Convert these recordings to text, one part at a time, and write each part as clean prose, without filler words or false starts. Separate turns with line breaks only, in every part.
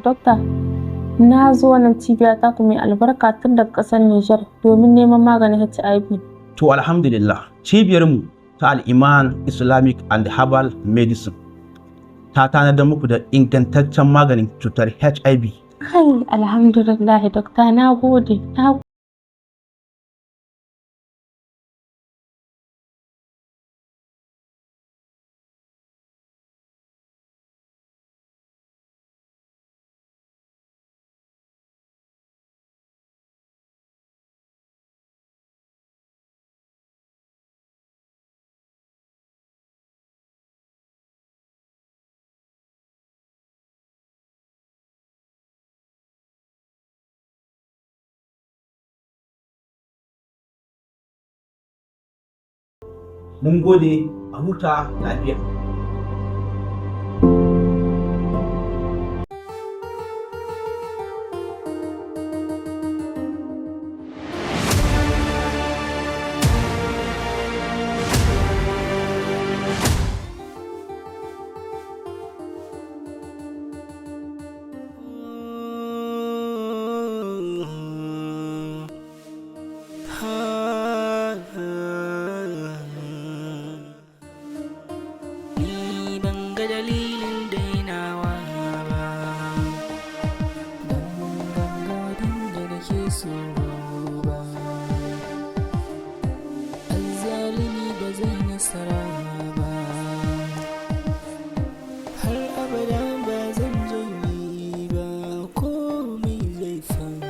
Dokta, na zo wannan cibiya taku mai albarka tun daga ƙasar Nijar domin neman maganin HIV.
To alhamdulillah, cibiyarmu ta Al-Iman Islamic and Herbal Medicine ta tanadar muku da ingantaccen maganin cutar HIV.
Kai, alhamdulillah, dokta, na gode. Na
Mun gode, a huta lafiya.
Ni ban ga dalilin dainawa ba, don ban ga abin da nake so ba. Azzalimi ba zai nasara ba, har abada ba zan janye ba, komai zai faru.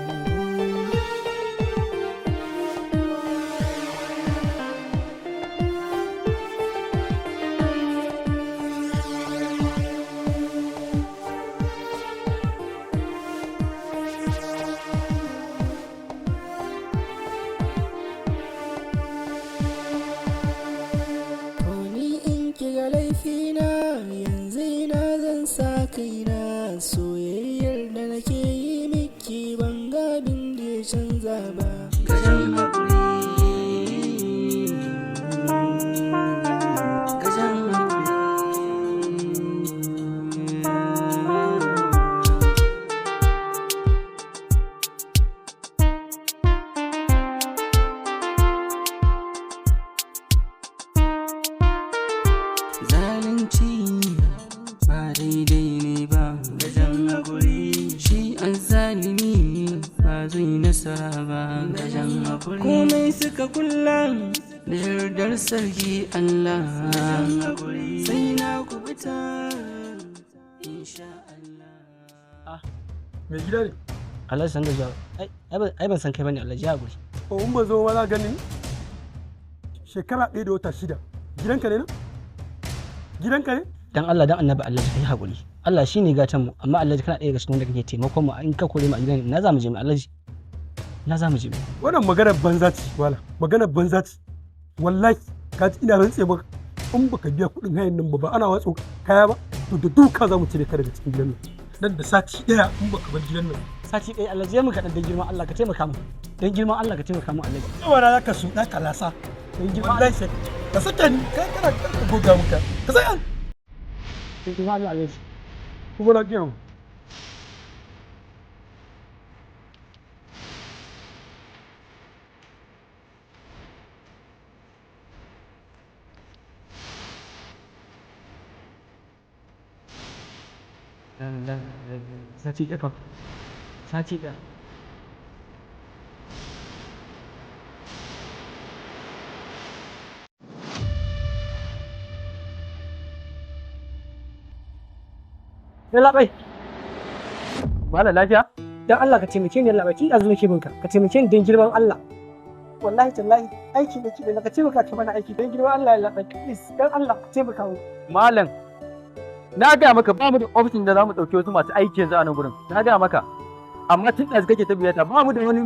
To ni in kiga laifina, yanzu ina zan sa kaina? Soyayyar da nake yi miki, ban ga abin da ya canza ba. Gajen haƙuri, gajen haƙuri. Zalunci ba daidai ne ba, gajen haƙuri. Shi azzalimi ba zai nasara ba, gajen haƙuri. Komai suka kulla, da yardar sarki Allah sai na kubuta, insha Allah.
Mai gida ne.
Alhaji, san da zuwa. Ai ban san kai bane, Alhaji, ya guri.
O, in ba zo ma za gani. Shekara 1 da wata 6. Gidanka ne nan? Gidanka ne?
Dan Allah dan Annabi, Alhaji, kai hakuri. Allah shine gatan mu, amma Alhaji, kana ɗaya daga cikin wanda kake taimakon mu. In ka kore mu a gidan, na za mu je mu, Alhaji? Na za mu je mu?
Wannan maganar banza ce, wala. Maganar banza ce. Wallahi, ka ji, ina rantse maka, in baka biya kuɗin hayan nan ba, ba ana watso kaya ba, to da duka za mu cire ka daga cikin gidan nan. Nan da sati 1 in baka bar gidan nan.
Sati 1, Alhaji, ya mu kaɗan. Dan girman Allah ka taimaka mu. Dan girman Allah ka taimaka mu, Alhaji.
Yawa na zaka su ɗaka lasa.
Dan girman Allah.
Wallahi sai ka sake ni, kai kana ka goga muka. Ka sake ni.
Dan girman Allah, Alhaji.
Kuma na gaya mu.
Sati 1 fa. Sati 1. Yallaɓai.
Malam, lafiya?
Dan Allah ka taimake ni, yallaɓai, tun ɗazu nake binka. Ka taimake ni don girman Allah. Wallahi tallahi aiki nake da, ka taimaka ka mana aiki don girman Allah, yallaɓai. Please, dan Allah ka taimaka mu.
Malam, na gaya maka ba mu da ofisin da za mu ɗauki wasu masu aiki yanzu a nan gurin. Na gaya maka. Amma tun ɗazu kake ta biyata, ba mu da wani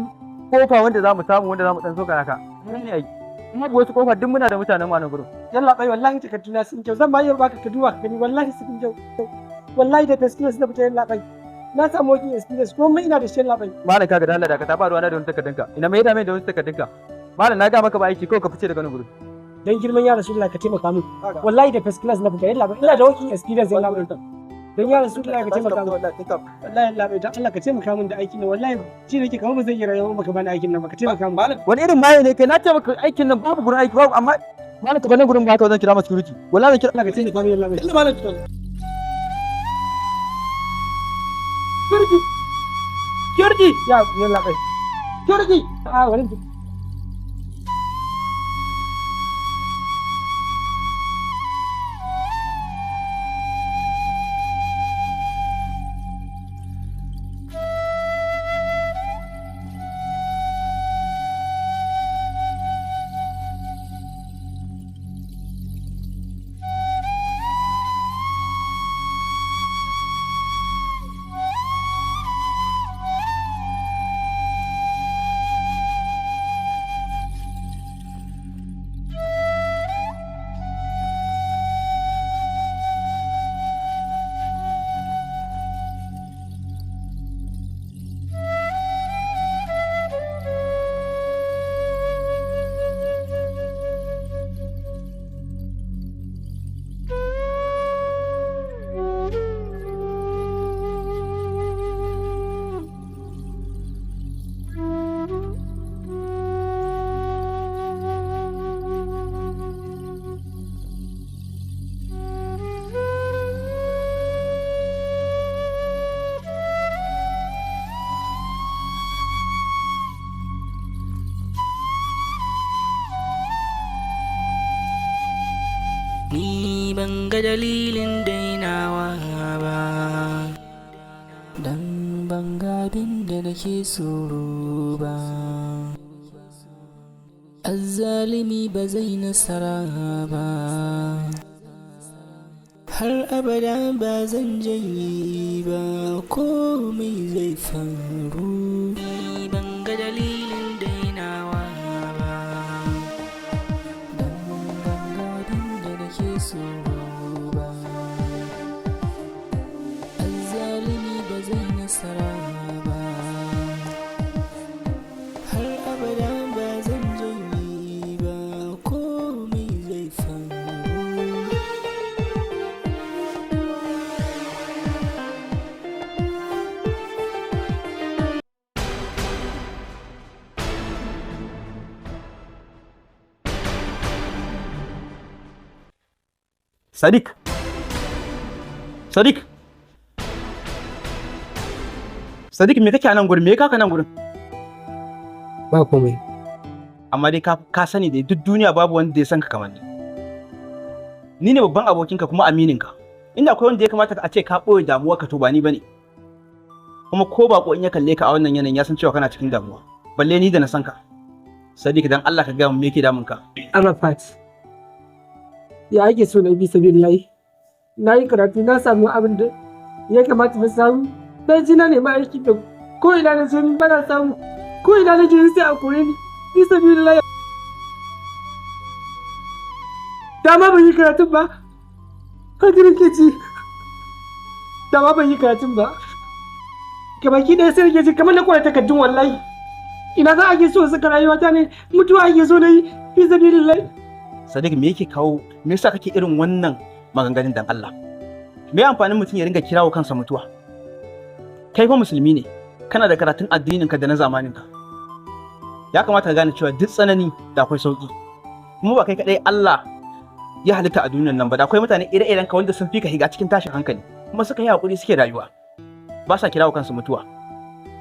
kofa wanda za mu samu wanda za mu ɗan soka haka. Mun ne aiki. In babu wasu kofa, duk muna da mutanen mu a nan gurin.
Yallaɓai, wallahi takarduna sun kyau, zan ma iya baka ka duba ka gani, wallahi sun kyau. Wallahi da experience na fita, yallaɓai. Na samu working experience, komai ina da shi, yallaɓai.
Malam, kaga, da Allah dakata, ba ruwana da wani takardunka. Ina mai dame da wasu takardunka? Malam, na gaya maka ba aiki, kawai ka fice daga nan gurin.
Dan girman ya Rasulullah ka taimaka min. Wallahi da first class na fita, yallaɓai. Ina da working experience, yallaɓai. Dan ya Rasulullahi ka taimaka min. Wallahi Allah bai, dan Allah ka taimaka min da aikin nan. Wallahi ji nake kamar ba zan iya rayuwa baka bani aikin nan ba, ka taimaka min.
Wani irin maye ne kai? Na ce maka aikin nan babu gurin aiki babu, amma malam ka bar nan gurin, ba haka zan kira ma security. Wallahi zan kira.
Allah ka taimaka min, Allah bai. Allah malam. Security. Security. Ya Allah bai. Security. Ah, wani
Ni ban ga dalilin dainawa ba, dan ban ga abin da nake tsoro ba. Azzalimi ba zai nasara ba, har abada ba zan janye ba, komai zai faru. Ni ban ga dalilin dainawa ba, dan ban ga abin da nake tsoro ba. Azzalimi ba zai nasara ba, har abada ba zan janye ba, komai zai faru.
Sadiq! Sadiq! Sadiq, me kake a nan gurin? Me ya kaka nan gurin?
Ba komai.
Amma dai ka sani dai duk duniya babu wanda ya san ka kamar ni. Ni ne babban abokinka kuma amininka. Inda akwai wanda ya kamata a ce ka ɓoye damuwarka, to ba ni bane. Kuma ko bako in ya kalle ka a wannan yanayin ya san cewa kana cikin damuwa. Balle ni da na san ka. Sadiq, dan Allah ka gaya min me yake damun ka.
Arafat. Ya ake so na bi sabilillahi? Na yi karatu, na samu abin da ya kamata na samu. Na ji na nema aiki da ko ina na je ba na samu. Ko ina na je sai a kore ni. Bi sabilillahi. Dama ban yi karatun ba. Haka nake ji. Dama ban yi karatun ba. Gabaki ɗaya sai nake ji kamar na kora takardun wallahi. Ina za a ke so saka rayuwata ne? Mutuwa ake so na yi. Bi sabilillahi.
Sadiq, me yake kawo, me yasa kake irin wannan maganganun, dan Allah? Me amfanin mutum ya ringa kirawo kansa mutuwa? Kai fa musulmi ne, kana da karatun addinin ka da na zamanin ka. Ya kamata ka gane cewa duk tsanani da akwai sauki. Kuma ba kai kadai Allah ya halitta a duniyar nan ba, da akwai mutane ire-iren ka wanda sun fi ka higa cikin tashin hankali, kuma suka yi hakuri suke rayuwa. Ba sa kirawo kansu mutuwa.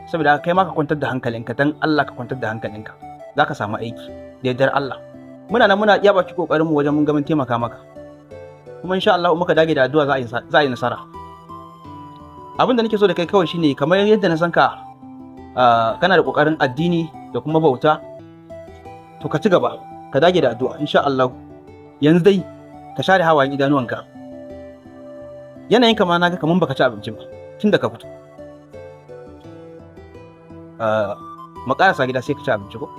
Saboda haka kai ma ka kwantar da hankalinka, dan Allah ka kwantar da hankalinka. Za ka samu aiki da yardar Allah. Muna nan muna iya baki kokarin mu wajen mun ga mun taimaka maka, kuma insha Allah muka dage da addu'a za a yi nasara. Abin da nake so da kai kawai shine, kamar yadda na san ka kana da kokarin addini da kuma bauta, to ka ci gaba ka dage da addu'a insha Allah. Yanzu dai ka share hawayen idanuwanka. Yanayin kama na ga kaman baka ci abinci ba tun da ka fito. Mu karasa gida sai ka ci abinci ko?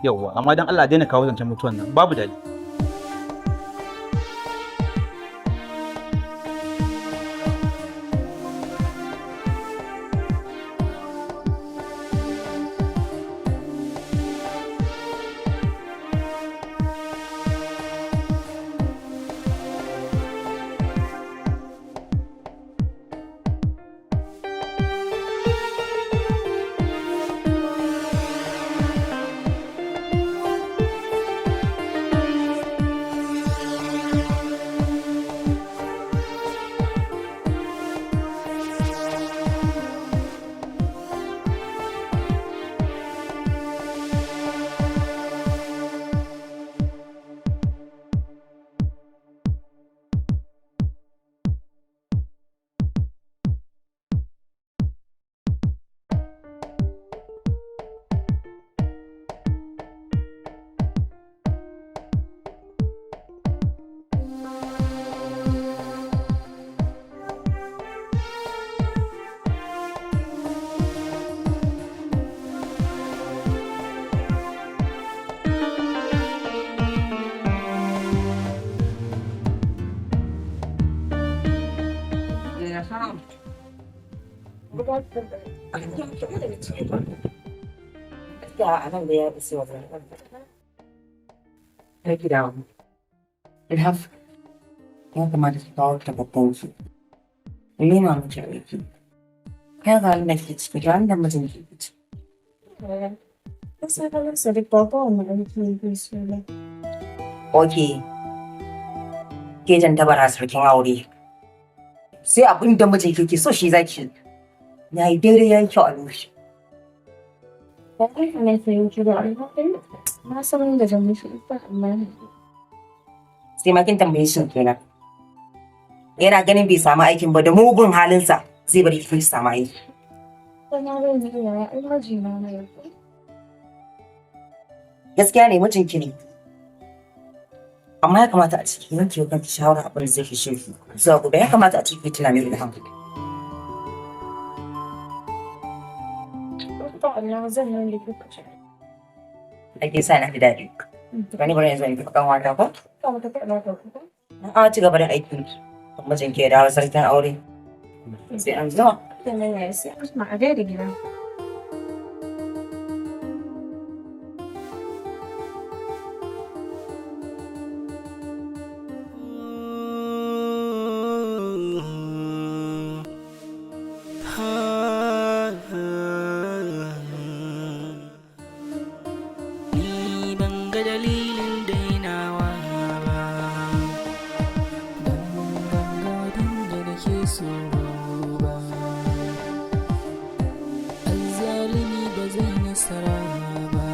Yauwa, amma dan Allah daina kawo zancen mutuwan nan, babu daɗi.
Gaskiya a nan da ya isa wajen. Kar ki damu. Ilham, ya kamata ki kawo ta babban ki. Nema miki aiki. Kai ga halin da kike ciki, ga halin da mijinki ke ciki.
Wasu halin Sadiq ba kowane aiki yake so ba.
Ok. Ke jan tabara sarkin aure. Sai abin da mijinki ke so shi zaki. Ya yi daidai, ya yi kyau a lokaci.
Ba haka ne sai ki ba. Na san da zan mishi ita amma
Sai ma kin tambaye shi kenan. Yana ganin bai samu aikin ba da mugun halinsa zai bari ki samu aiki.
Sana zan yi yaya ai mijina ne.
Gaskiya ne, mijinki ne. Amma ya kamata a ciki yanke wa kanki shawara abin da zai fishe ki. Zuwa gobe ya kamata a ciki tunanin da hankali.
Insha Allah zan yi da kuka ce.
Ake sa na fi daɗi. Bani bari yanzu in tafi kan wata ko?
Ka mata faɗa ka kuka.
A'a, ci gaba da aikin ki. Mijinki ya dawo sarkin aure. Sai an zo.
Sannan yaya sai an jima a gaida gida.
Ni ban ga dalilin dainawa ba, dan ban ga abin da nake so ba. Azzalimi ba zai nasara ba,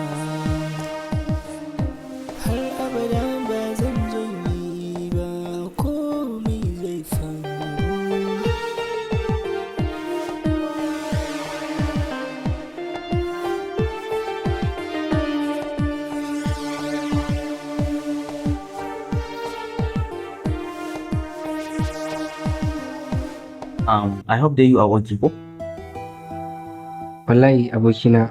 har abada ba zan janye ba, komai zai faru.
I hope that you are okay ko?
Wallahi abokina,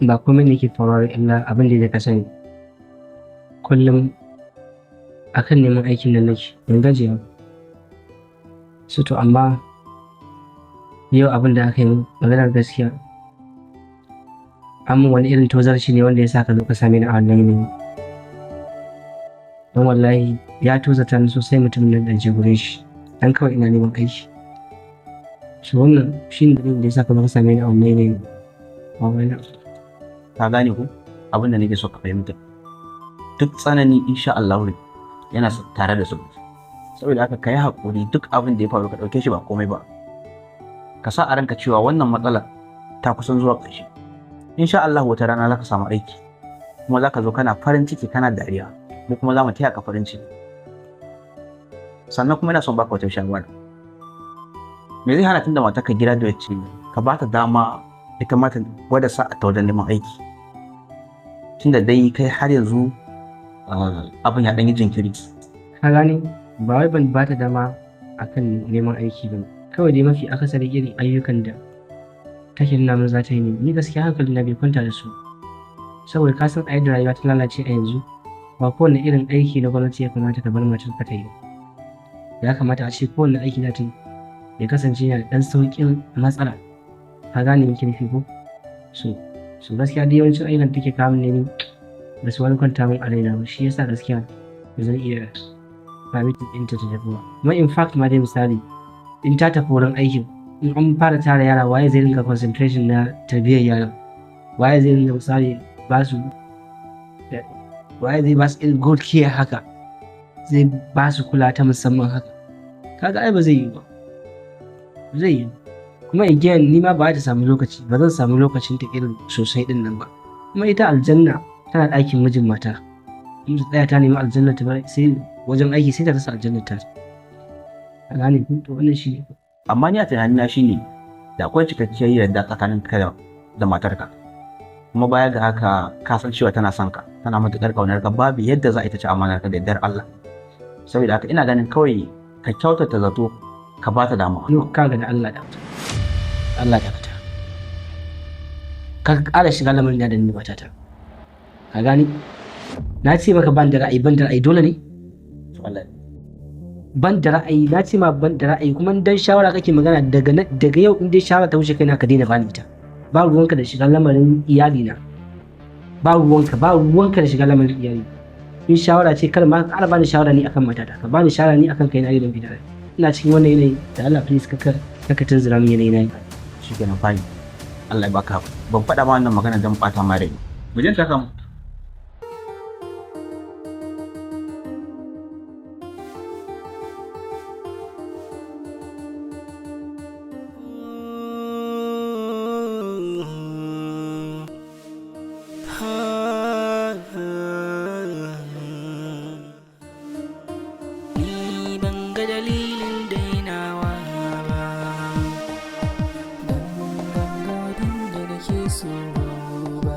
ba komai ne ke faruwa illa abin da ka sani. Kullum akan neman aikin nan nake, ban gajiya ba. So to amma yau abin da aka yi min, maganar gaskiya, an min wani irin tozarci ne wanda ya sa ka zo ka same ni a wannan yanayi. Don wallahi ya tozarta ni sosai mutumin nan da je gurin shi, dan kawai ina neman aiki. So wannan shi ne dalilin da ya sa ka zo ka same ni a wannan yanayi. Ba wani abu.
Ka gane ko? Abin da nake so ka fahimta. Duk tsanani insha Allah yana tare da su. Saboda haka ka yi haƙuri, duk abin da ya faru ka ɗauke shi ba komai ba. Ka sa a ranka cewa wannan matsala ta kusan zuwa ƙarshe. Insha Allah wata rana za ka samu aiki. Kuma za ka zo kana farin ciki kana dariya. Mu kuma za mu taya ka farin ciki. Sannan kuma ina son baka wata shawara. Me zai hana tunda matarka graduate ce ka ba ta dama ita ma ta gwada sa'a ta wajen neman aiki? Tunda dai kai har yanzu abin ya ɗan yi jinkiri.
Ka gane, ba wai ban ba ta dama akan neman aiki ba. Kawai dai mafi akasari irin ayyukan da take nuna min za ta yi ne, ni gaskiya hankali na bai kwanta da su. Saboda ka san a yadda rayuwa ta lalace a yanzu, ba kowane irin aiki na gwamnati ya kamata ka bar matar ka ta yi. Ya kamata a ce kowane aiki za ta yi ya kasance yana da ɗan sauƙin matsala. Ka gane me nake nufi ko? So gaskiya dai yawancin ayyukan da take kawo min ne ba su wani kwanta min a raina ba, shi yasa gaskiya ba zan iya permitting ɗinta ta tafi ba. Kuma in fact ma dai misali, in ta tafi wurin aikin, in an fara tara yara, waye zai ringa concentration na tarbiyyar yaran? Waye zai ringa misali ba su, waye zai ba su irin good care haka? Zai ba su kula ta musamman haka? Kaga ai ba zai yiwu ba. Ba zai yiwu. Kuma again ni ma ba ta samu lokaci, ba zan samu lokacin ta irin sosai ɗin nan ba. Kuma ita aljanna tana ɗakin mijin mata. In ta tsaya ta nemi aljanna ta ba sai wajen aiki, sai ta rasa aljannar ta. Ka gane ko? To wannan shi ne.
Amma ni a tunanina shine da akwai cikakkiyar yarda tsakanin ka da matarka. Kuma baya ga haka ka san cewa tana son ka, tana matuƙar ƙaunar ka, babu yadda za a yi ta ci amanar ka da yardar Allah. Saboda haka ina ganin kawai ka kyautata zato ka ba ta dama.
No, kaga da Allah da Allah dakata. Ka ƙara shiga lamarin da ni matata. Ka gane? Na ce maka ban da ra'ayi, ban da ra'ayi dole ne?
Wallahi.
Ban da ra'ayi, na ce ma ban da ra'ayi. Kuma dan shawara kake magana, daga yau in dai shawara ta wuce kaina, ka daina bani ita. Ba ruwanka da shiga lamarin iyali na. Ba ruwanka, ba ruwanka da shiga lamarin iyali. In shawara ce, kar ma ka ƙara bani shawara ni akan matata, ka bani shawara ni akan kaina. Idan bid'a ina cikin wannan yanayi da Allah, please, kaka tunzura min yanayi na.
Shikenan, fine. Allah ya baka. Ban faɗa ma wannan magana don ɓata ma rai. Mu je taka mu.
Ni ban ga dalilin dainawa ba, dan ban ga abin da nake so ba.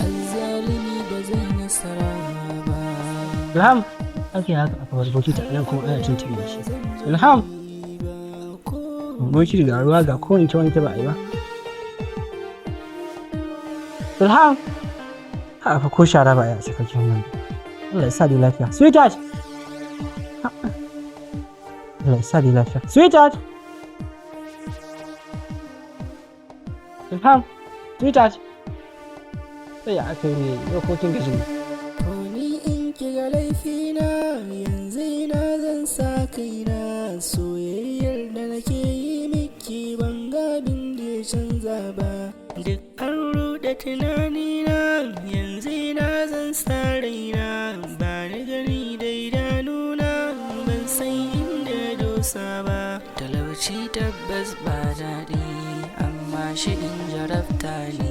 Azzalimi ba zai nasara ba.
Ilham, ake haka aka wasu bokiti a nan kuma ana tuntuɓe da shi. Ilham, bokiti ga ruwa, ga ko wanke wanke ba a yi ba. Ilham, a fa ko shara ba a yi a tsakakken nan. Allah ya sa dai lafiya. Sweetheart! Allah ya sa dai lafiya. Sweetheart! Ilham, sweetheart! Sai ya aka yi ne, yau ko kin gaji ne?
To ni in kiga laifina, yanzu ina zan sa kaina? Soyayyar da nake yi miki, ban ga abin da ya canza ba. Duk an ruɗe tunanina, yanzu ina zan sa raina? Ba ni gani da idanuna, ban san inda dosa ba. Talauci tabbas ba daɗi, amma shiɗin jarabta ne.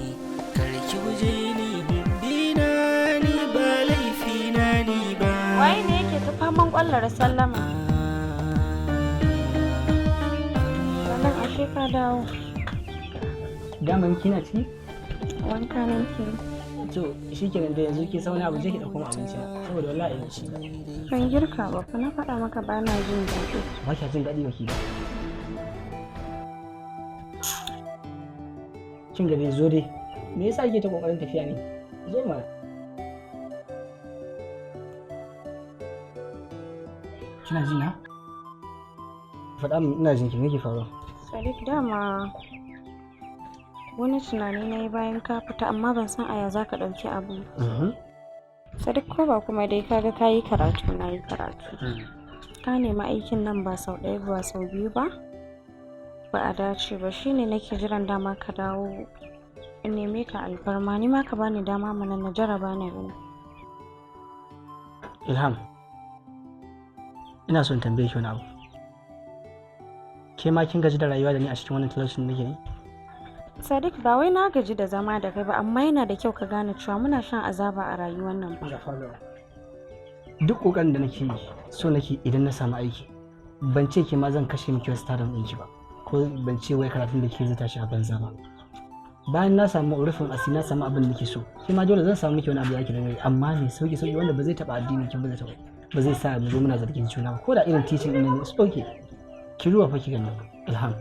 Karki guje ni, bina ni ba laifina ni ba.
Waye ne yake ta faman kwallara sallama? Sannan ashe ka dawo.
Daman kina ciki?
Wanka nake.
To shikenan da yanzu kin san wani abu, je ki dauko mu abinci na, saboda wallahi ina ci.
Ban girka ba fa, na faɗa maka ba na jin daɗi.
Ba kya jin daɗi baki ba. Kin ga dai, zo dai. Me yasa kike ta kokarin tafiya ne? Zo mana. Kina ji na? Faɗa min, ina jin ki, me yake faruwa?
Sadiq, dama wani tunani na yi bayan ka fita, amma ban san aya za ka ɗauki abu. Sadiq, ko ba kuma dai kaga ka yi karatu, na yi karatu. Ka nemi aikin nan ba sau ɗaya ba sau biyu ba. Ba a dace ba, shine nake jiran dama ka dawo in neme ka alfarma, ni ma ka bani dama mana na jaraba na gani.
Ilham, ina son tambaye ki wani abu. Ke ma kin gaji da rayuwa da ni a cikin wannan talaucin da nake ne?
Sadiq, ba wai na gaji da zama da kai ba, amma yana da kyau ka gane cewa muna shan azaba a rayuwar nan ba.
Duk ƙoƙarin da nake yi, so nake idan na samu aiki. Ban ce ke ma zan kashe miki wasu tarin ɗinki ba, ko ban ce wai karatun da ke zai tashi a banza ba. Bayan na samu rufin asiri, na samu abin da nake so, ke ma dole zan samu miki wani abu da ake dinga yi, amma ne sauki sauki wanda ba zai taɓa addinin ki ba, zai taɓa ba zai sa mu zo muna zargin juna ba, ko da irin teaching ɗin ne, it's okay. Ki ruwa fa ki gani, Ilham.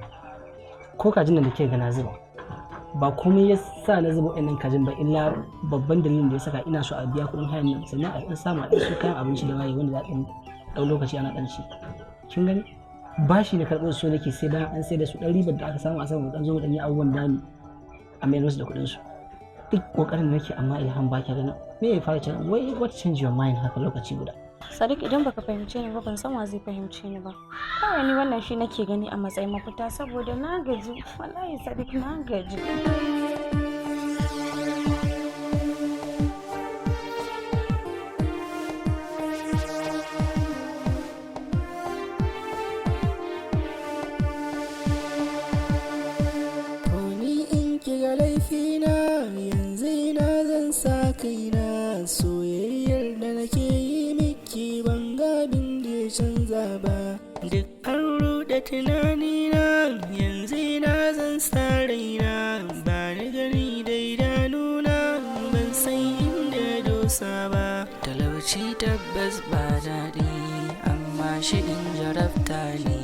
Ko kajin nan da kike ga na zuba, ba komai ya sa na zuba waɗannan kajin ba illa babban dalilin da ya saka ina so a biya kuɗin hayan nan, sannan a ɗan samu a ɗan su kayan abinci da waye wanda za a ɗan ɗau lokaci ana ɗan ci. Kin gani, bashi na karɓo, so nake sai bayan an sai da su, ɗan ribar da aka samu a samu ɗan zo mu ɗan yi abubuwan dami a mayar musu da kuɗin su. Duk ƙoƙarin da nake, amma Ilham, ba kya ganin me ya fara can? Wai what change your mind haka lokaci guda?
Sadiq, idan baka fahimce ni ba, ban san wa zai fahimce ni ba. Kawai ni wannan shi nake gani a matsayin mafita, saboda na gaji. Wallahi Sadiq, na gaji.
To ni in kiga laifina, yanzu ina zan sa kaina? Soyayyar da nake yi miki, ban ga abin da ya canza ba. Duk an ruɗe tunanina, yanzu ina zan sa raina? Ba ni gani da idanuna, ban san inda dosa ba. Talauci tabbas ba daɗi, amma shiɗin jarabta ne.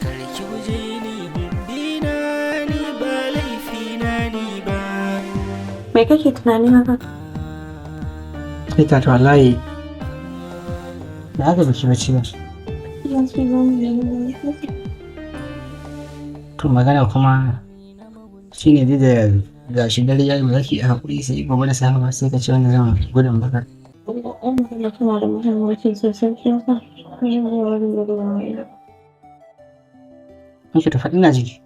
Karki guje ni, bina ni ba laifina ni ba.
Me kake tunani haka?
Sai ta wallahi
Da haka baki bacci ba. To magana kuma shine dai da gashi dare yayi, ba za ki iya haƙuri sai gobe da safe ba? Sai ka ce wanda zan gudun baka.
Wannan tana da muhimmanci sosai, shi yasa zan iya barin gado na.
Nake ta faɗi, ina jiki.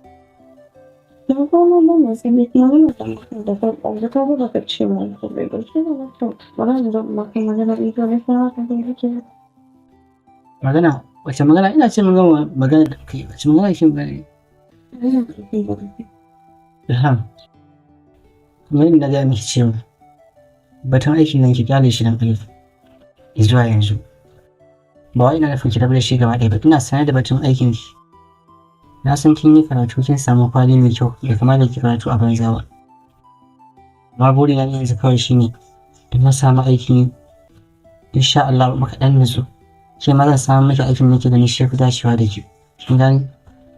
Ba komai ba ne, sai dai magana da mutum da kai ɗazu, ka ga baka ce mun komai ba, shi ne na ce bari in zo in maka magana in zo na san haka kai kake.
Magana? Wace magana? Ina ce mun gama magana da kai, wace magana ke magana ne? Ilham, kamar yadda na gaya miki cewa batun aikin nan ki kyale shi dan Allah zuwa yanzu. Ba wai ina nufin ki rabu da shi gaba ɗaya ba, ina sanar da batun aikin ki. Na san kin yi karatu kin samu kwali mai kyau, bai kamata ki karatu a banza ba. Amma burina na yanzu kawai shine in na samu aikin yi, insha Allah muka ɗan nutsu, ke ma zan samu miki aikin nake ganin shi ya fi dacewa da ke. Kin gane?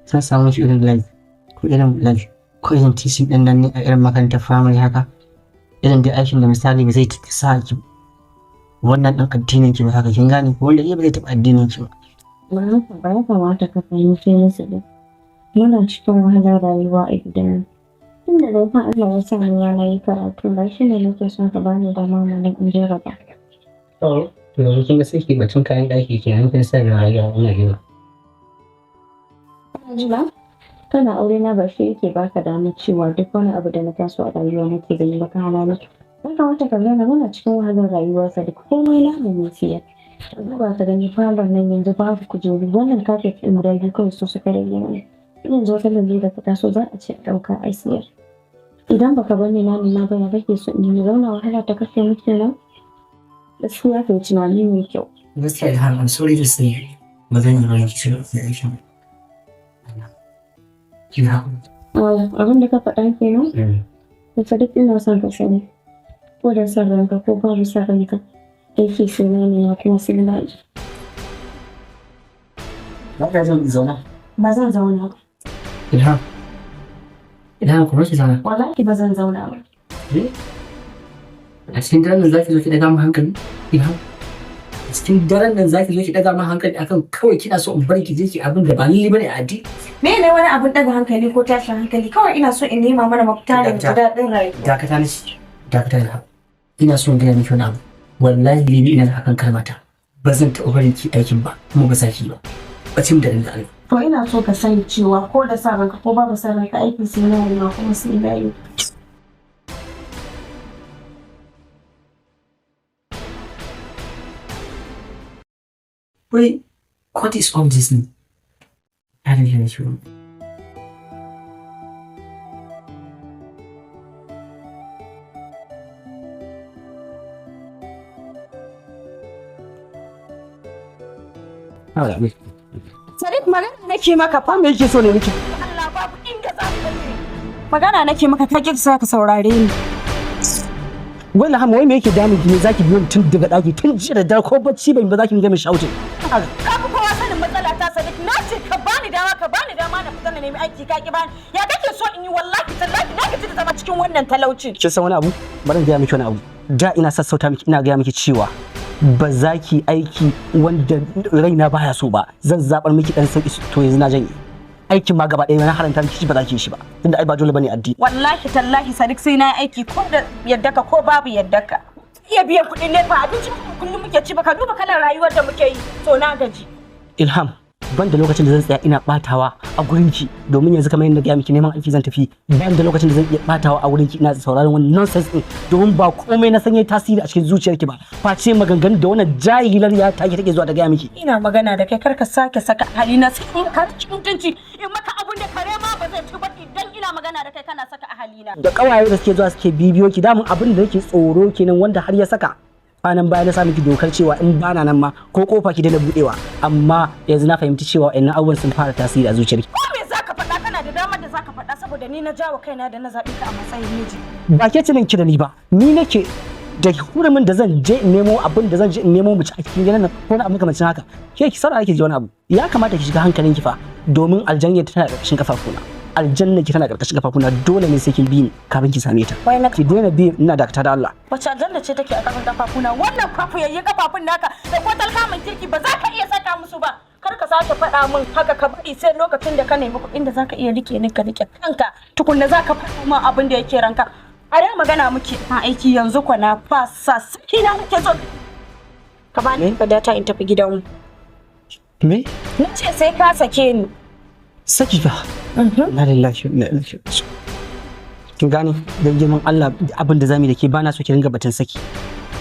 Zan samu miki irin like ko irin like ko irin teaching ɗin nan ne a irin makarantar firamare haka. Irin dai aikin da misali ba zai sa ki wannan ɗin addinin ki ba haka, kin gane ko? Wanda ba zai taɓa addinin ki ba.
Ba haka ba, ya kamata ka fahimce ni Sadiq. Muna cikin wahalar rayuwa a gidan nan. Tunda dai har Allah ya sa ni na yi karatu, ba shi ne nake son ka bani dama mana in jarraba.
To yanzu kin ga sai ki batun kayan ɗaki kenan, kin sa da rayuwa ina gina.
Kana ji ba? Kana aure na ba shi yake baka damar cewa duk wani abu da na taso a rayuwa nake gani ba ka hana ni. Ya kamata ka gane muna cikin wahalar rayuwa, Sadiq, komai namu ne siya. Ka duba ka gani, falon nan yanzu babu kujeru, wannan kafet ɗin guda biyu kawai su suka rage mana. Yanzu wata lalura ta taso, za a ce a ɗauka a siyar. Idan baka bar ni na nema ba, ya kake so in yi? Zauna wahala ta kashe mu kenan? Gaskiya kai tunani mai kyau.
Gaskiya Ilham, I'm sorry to say, ba zan yi barin ki ci gaba da aikin ba. Ki haƙuri.
Abin da ka faɗa kenan? To Sadiq, ina son ka sani. Ko da son ranka ko babu son ranka, aiki sai na nema kuma sai na yi.
Ba ka zan zauna.
Ba zan zauna ba.
Ilham. Ilham, kuma ki zauna.
Wallahi ba zan zauna ba.
Eh? A cikin daren nan za ki zo ki ɗaga min hankali? Ilham. A cikin daren nan za ki zo ki ɗaga min hankali akan kawai kina so in bar ki je ki abin da ba ni bane a addini.
Me ne wani abun ɗaga hankali ko tashin hankali? Kawai ina so in nema mana mafita ne mu ji daɗin rayuwa.
Dakata ni. Dakata, Ilham. Ina so in gaya miki wani abu. Wallahi ni ina da akan kalmata. Ba zan taɓa barin ki aikin ba, kuma ba za ki yi ba. Bacin da da Allah.
To ina so ka sani cewa ko da sa ranka ko babu sa ranka, aiki sai na nema kuma sai na yi.
Wait, what is all this? I don't hear you.
Sadiq, magana nake maka fa.
Me yake so ne miki?
Allah, babu inda za ka ni. Magana nake maka, ka ƙi sa ka saurare ni.
Wai Ilham, wai me yake damun ki ne zaki biyo ni tun daga daki, tun jiya da dare ko bacci ban ba zaki ga min shouting?
Ka fi kowa sanin matsala ta, Sadiq. Na ce ka bani dama, ka bani dama na fita na nemi aiki, ka ki bani. Ya kake so in yi? Wallahi tallahi na gaji da zama cikin wannan talaucin.
Kin san wani abu? Bari in gaya miki wani abu. Da ina sassauta miki, ina gaya miki cewa ba za ki aiki wanda raina baya so ba. Zan zabar miki dan sauki, to yanzu na janye. Aikin ma gaba ɗaya na haranta miki shi, ba za ki yi shi ba. Tunda ai ba dole bane addini.
Wallahi tallahi Sadiq, sai na yi aiki ko da yadda ka ko babu yadda ka. Iya biyan kuɗin nefa, abinci kullum muke ci ba, ka duba kalar rayuwar da muke yi. To na gaji.
Ilham, ban da lokacin da zan tsaya ina batawa a gurin ki, domin yanzu kamar yadda gaya miki neman aiki zan tafi, ban da lokacin da zan iya batawa a gurin ki ina sauraron wani nonsense din, domin ba komai na sanya tasiri a cikin zuciyarki ba face maganganun da wannan jahilar ya take take zuwa da gaya miki.
Ina magana da kai, kar ka sake saka halina, sai in ka ci mutunci in maka abun da kare ma ba zai ci ba idan ina magana da kai kana saka a halina.
Da kawaye da suke zuwa suke bibiyo ki, damun abin da nake tsoro kenan, wanda har ya saka kwanan baya na sa miki dokar cewa in bana nan ma ko kofa ki daina budewa, amma yanzu na fahimci cewa wa'annan abubuwan sun fara tasiri a zuciyarki.
Ko me zaka faɗa, kana da damar da zaka faɗa, saboda ni na jawo kaina da na zaɓi ka a matsayin miji.
Ba ke ce ki da ni ba, ni nake da hurumin da zan je in nemo abin da zan je in nemo mu ci a cikin gidan nan ko na abu makamancin haka. Ke ki saurara ki ji wani abu, ya kamata ki shiga hankalinki fa, domin aljanna tana ƙarƙashin kafafuna.
Aljanna ki tana karkashin kafafuna, dole ne sai kin bi ni kafin ki same ta.
Wai na
Ki daina bi ina, dakata da Allah.
Wace aljanna ce take a kasan kafafuna? Wannan kafuyayyen kafafun naka da ko talkaman kirki ba za ka iya saka musu ba. Kar ka sake faɗa min haka, ka bari sai lokacin da ka nemi kuɗin da za ka iya rike ni, ka rike kanka tukunna za ka faɗa min abin da yake ranka. A da magana muke ma aiki, yanzu kwa na fasa, saki na nake so. Ka bani data in tafi gidanmu.
Me?
Na ce sai ka sake ni.
Saki fa? Na lillahi wa inna ilaihi raji'un. Kin gane, dan girman Allah, abin da zamu yi da ke, bana so ki ringa batun saki.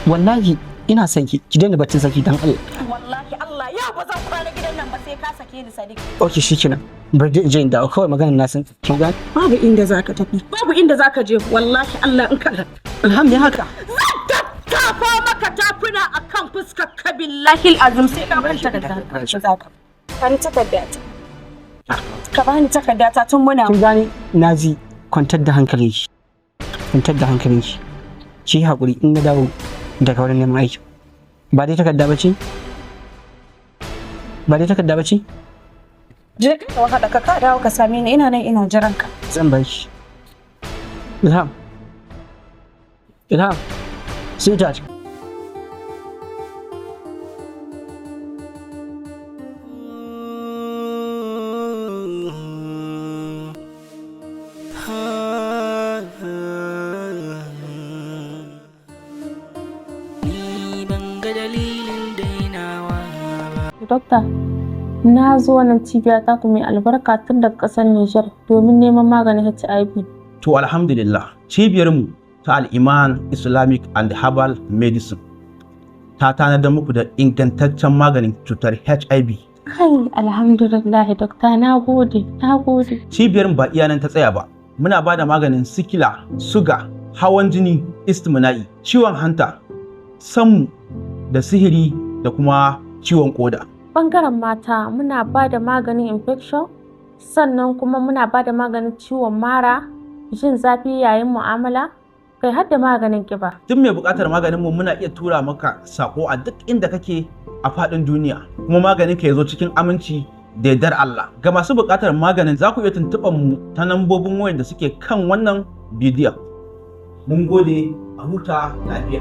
Wallahi ina son ki, ki daina batun saki dan Allah.
Wallahi Allah, yau ba zan kwana gidan nan ba sai ka sake ni, Sadiq.
Okay, shikenan. Bari dai in je in dawo kawai, maganar na san kin gane.
Babu inda zaka tafi, babu inda zaka je. Wallahi Allah, in ka
Alhamdulillah haka.
Zan tattafa maka tafuna akan fuskar ka, billahi azim, sai ka bani takarda. Zaka bani takarda ta, ka bani takarda ta tun muna
Kin gane, naji, kwantar da hankalinki. Kwantar da hankalinki. Ki yi hakuri, in na dawo daga wurin neman aiki. Ba dai takarda ba ce? Ba dai takarda ba ce?
Je ka wahala ka, ka dawo ka same ni, ina nan ina jiran ka.
Zan bar shi. Ilham. Ilham. Sweetheart.
Ni ban ga dalilin dainawa ba.
Dokta, na zo wannan cibiya taku mai albarka tun daga ƙasar Nijar domin neman maganin HIV.
To alhamdulillah, cibiyarmu ta Al'iman Islamic and Herbal Medicine ta tanadar muku da ingantaccen maganin cutar HIV.
Kai, alhamdulillah, dokta, na gode, na gode.
Cibiyar ba iya nan ta tsaya ba. Muna ba da maganin sikila, suga, hawan jini, istimna'i, ciwon hanta, sammu da sihiri da kuma ciwon koda.
Bangaren mata muna ba da maganin infection, sannan kuma muna ba da maganin ciwon mara, jin zafi yayin mu'amala, kai har da maganin ƙiba.
Duk mai buƙatar maganin mu muna iya tura maka sako a duk inda kake a faɗin duniya, kuma maganin ka ya zo cikin aminci da yardar Allah. Ga masu buƙatar maganin, za ku iya tuntuɓar mu ta lambobin wayar da suke kan wannan bidiyon. Mun gode, a huta lafiya.